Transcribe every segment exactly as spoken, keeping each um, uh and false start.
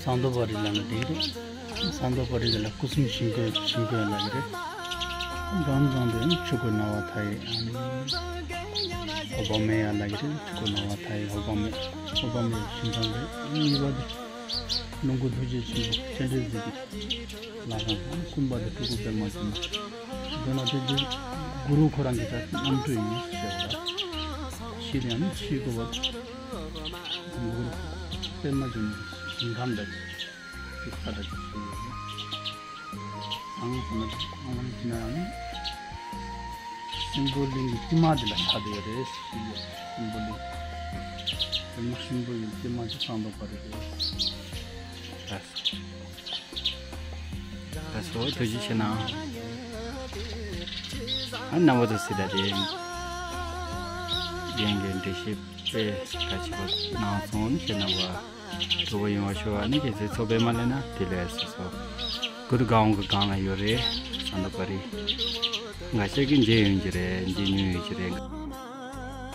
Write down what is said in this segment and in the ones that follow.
ཟངས་མདོག་དཔལ་རི་ལབ་ན་དེ་རེད། ཟངས་མདོག་དཔལ་རི་དེ་ལ་སྐུ་གསུམ་ཞིང་བཀོད་ཞིང་བཀོད་ལབ་ཀྱི་རེད། འཛོམས་འཛོམས་དེ་ནི་ཆོས་སྐུ་སྣང་བ་མཐའ་ཡས། ཨ་ནི་ཧོ་པ་མེ་ཡ་ལབ་ཀྱི་རེད། ཆོས་སྐུ་སྣང་བ་མཐའ་ཡས་ཧོ་པ་མེ། ཧོ་པ་མེ་ཞིང་ཁམས་རེད། གཉིས་པ་དེ་ལོངས་སྐུ་ཐུགས་རྗེ་ཆེན་པོ་སྤྱན་རས་གཟིགས་ཀྱི་ལྷ་ཁང་། གསུམ་པ་དེ་སྤྲུལ་སྐུ་པདྨ་འབྱུང་གནས། མདོར་ན་དེ་དེ་གུ་རུ་ཁོ་རང་གི་ད་རྣམ་སྤྲུལ་ཡིན་ཟེར་བ་ལ། ཕྱིར་ཡང་ནི་ཕྱིར་གོ་བ། གུ་རུ་པདྨ་འབྱུང་གནས་ཞིང་ཁམས་ད་ཅིག་ཅིག་ས་ད་ཅིག་ཞིག་ཡོད་རེད། ཨང་ཟེར་ན་ཨང་ཟེར་ན་ཡང་ནི་སྲིན་པོ་གླིང་གི་སྐྱེས་མ་དེ་ལ་ཆགས་བསྡད་ཡོད་རེད་ཟེར་ཡོད། སྲིན་པོ་གླིང་། དེ་ནི་སྲིན་པོ་ཡི་སྐྱེས་མ་ཅིག་ཟངས་མདོག་དཔལ་རི་རེད། ལགས་སོ། ཐུགས་རྗེ་ཆེ་གནང་། ཨ་རྣམ་པ་ཚོ་སྲིད་ད་དེ་རྒན་གྱི་འགྲེལ་བཤད་དཔེ་ག་ཅི་བ་གནང་སོང་ཁྱེད་རྣམ་པ་སྤྲོ་པོ་ཡོང་བ་ཤོག་ཨ་ནི་ཁྱེད་ཚོས་ཚོགས་པའི་མ་ལེན་ན་དེ་ལས་སོ་སོ་གུ་རུ་གང་གི་གང་ལ་ཡོད་རེད། ཟངས་མདོག་དཔལ་རི་འགའ་ཤས་ཀྱིས་མཇལ་ཡོང་གི་རེད། མཇལ་མྱོང་ཡོད་ཀྱི་རེད།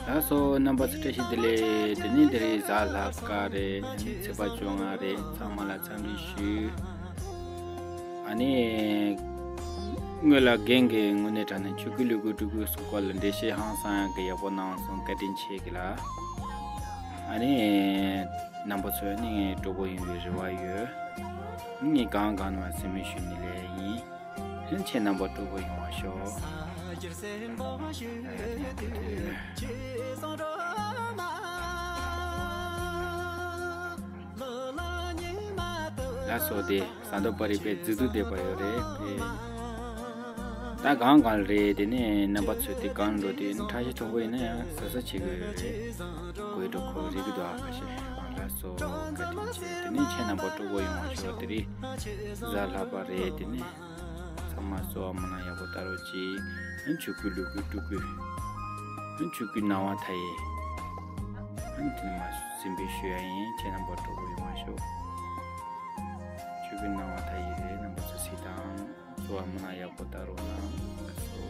ལགས་སོ། རྣམ་པ་ཚོ་བཀྲ་ཤིས་བདེ་ལེགས། དེ་ནས་འདི་རིང་གཟའ་ལྷག་དཀར་རེད། ཚེས་པ་བཅོ་ལྔ་རེད། ཚང་མ་ལ་འཚམས་འདྲི་ཞུ། ཨ་ནི། སྔོན་ལ་རྒན་གྱིས་དངོས་གནས་དྲང་གནས་ཆོས་སྐུ་ལུས་སྐུ་སྤྲུལ་སྐུ་སོགས་སྐོར་ལ་འགྲེལ་བཤད་ཧང་སང་གི་ཡག་པོ་གནང་སོང་། བཀའ་དྲིན་ཆེ་གི་ལ། ཨ་ནི། རྣམ་པ་ཚོ་ནི་སྤྲོ་པོ་ཡོང་བའི་རེ་བ་ཡོད། ངས་གང་གང་ནས་མ་སེམས་མི་ཞུ་ནི་ལས་ཡིན། ཁྱེད་རྣམ་པ་སྤྲོ་པོ་ཡོང་བ་ཤོག་ལགས་སོ། དེ་ཟངས་མདོག་དཔལ་རི་དཔེ་མཛེས་སྡུག་ལྡན་པ་ཡོད་རེད་དེ། ད་གང་གང་རེད། དེ་ནས་རྣམ་པ་ཚོས་དེ་གང་འགྲོ་དུས་ཁྲ་ཤ་མཐོན་པོ་ཡིན་ན་ཡང་ཟ་ས་བྱེད་དགོས་ཡོད་རེད། དགོས་འགྲོ་ཁོ་རིག་གི་འདུག་ཨ་ཁ་ཤས། ལགས་སོ། བཀའ་དྲིན་ཆེ། དེ་ནས་ཁྱེད་རྣམ་པ་སྤྲོ་པོ་ཡོང་བ་ཤོག་དེ་རིང་གཟའ་ལྷག་པ་རེད། དེ་ནས། ཚང་མ་གསོལ་བ་སྨོན་ལམ་ཡག་པོ་བཏབ་རོགས་གྱིས། ཆོས་སྐུ་ལུས་སྐུ་སྤྲུལ་སྐུ། ཆོས་སྐུ་སྣང་བ་མཐའ་ཡས། དེ་ནས་མ་སེམས་པའི་ཞུ་ཡ་ཡིན། ཁྱེད་རྣམ་པ་སྤྲོ་པོ་ཡོང་བ་ཤོག་ཆོས་སྐུ་སྣང་བ་མཐའ་ཡས་རེད། རྣམ་པ་ཚོ་སྲིད་དང་གསོལ་བ་སྨོན་ལམ་ཡག་པོ་བཏབ་རོགས་གནང་། ལགས་སོ།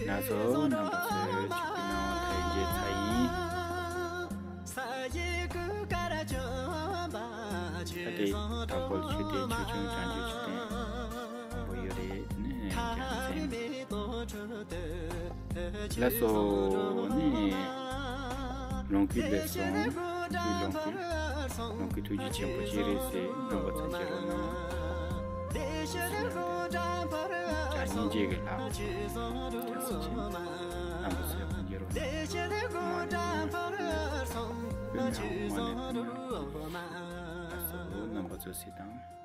ལགས་སོ། རྣམ་པ་ཚོས་ཆོས་སྐུ་སྣང་བ་མཐའ་ཡས་མཇལ་ཚར་ཡིན། ད་ལྟའི་དྭགས་པོ་ལ་མཆོད་རྟེན་ཆོས་སྐྱོང་བྱང་ཆུབ་མཆོད་རྟེན་པོ་ཡོད་རེད། དེ་ནས་རྒྱལ་མཚན། ལགས་སོ། ནི་ལོངས་སྐུ་སླེབས་སོང་། ལོངས་སྐུ། ལོངས་སྐུ་ཐུགས་རྗེ་ཆེན་པོ་ཅིག་རེད་ཟེར། རྣམ་པ་ཚོ་མཇལ་རོགས་གནང་། བྱ་སྙིང་རྗེ་གི་ལྷ། བྱ་སྲིད་ཆེན། རྣམ་པ་ཚོ་མཇལ་རོགས་གནང་། ལགས་སོ། རྣམ་པ་ཚོ་སྲིད་དང་།